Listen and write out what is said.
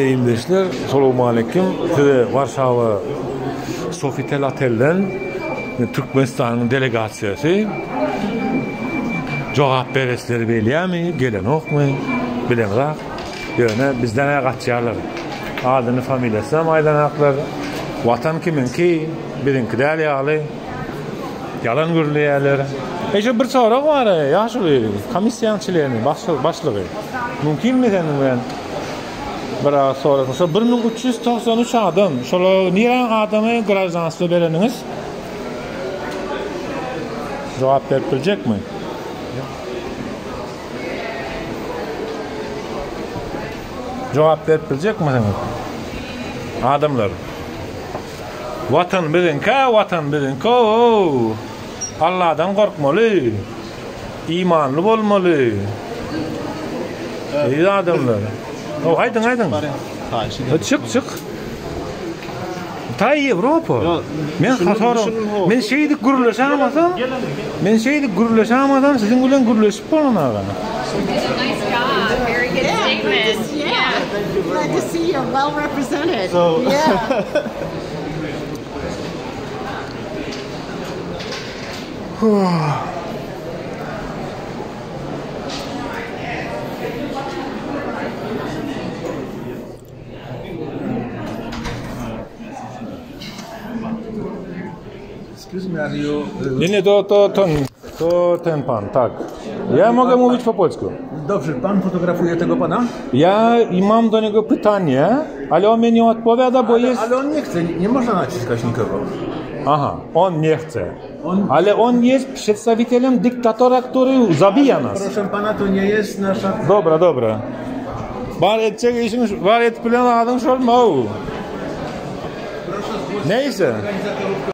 Ildeşler salowmaleýkim size Warşawa Sofitel otelden Türkmenistanyň delegasiýasy jogap beresleri gelýärmi gelenokmy bilemzok ýöne bizden-ä gaçýarlar adyny familiýasynam aýdanaklar watan kimiňki biziňki däl ýaly ýalan gürleýärler. Eje bir sorag bar ýaşuly komissiýanyň çleni başlygy mümkinmi seniň bilen Bir agyz sorasyn. Şo 1393 adam, şola niräň adamy graždanstwo bereniňiz? Jogap berip biljekmi? Jogap berip biljekmisiňiz? Adamlar. Watan biziňkä, watan biziňki. Allahdan gorkmaly. Imanly bolmaly. Eziz adamlar. O aýdyň aýdyň. Çyk çyk. Taý Ýewropa. Men hasara men şeýdip gürleşämasam, men şeýdip gürleşämasam siziň bilen gürleşip bolan aga. Nice job. Very good statement. Yeah. Glad to see you're well represented. So- yeah. Excuse me, are you... Nie, nie, to, to ten, to ten pan, tak. Ja mogę mówić po polsku. Dobrze, pan fotografuje tego pana? Ja i mam do niego pytanie, ale on mnie nie odpowiada, bo Ale, jest... ale on nie chce, nie można naciskać nikogo. Aha, on nie chce. On- Ale on jest przedstawicielem dyktatora, który zabija nas. Proszę pana, to nie jest nasza... Dobra, dobra. Bar etjek işiň, bar etip bilen adyň şol mau. Proszę zgłosić Neyse. organizatorów.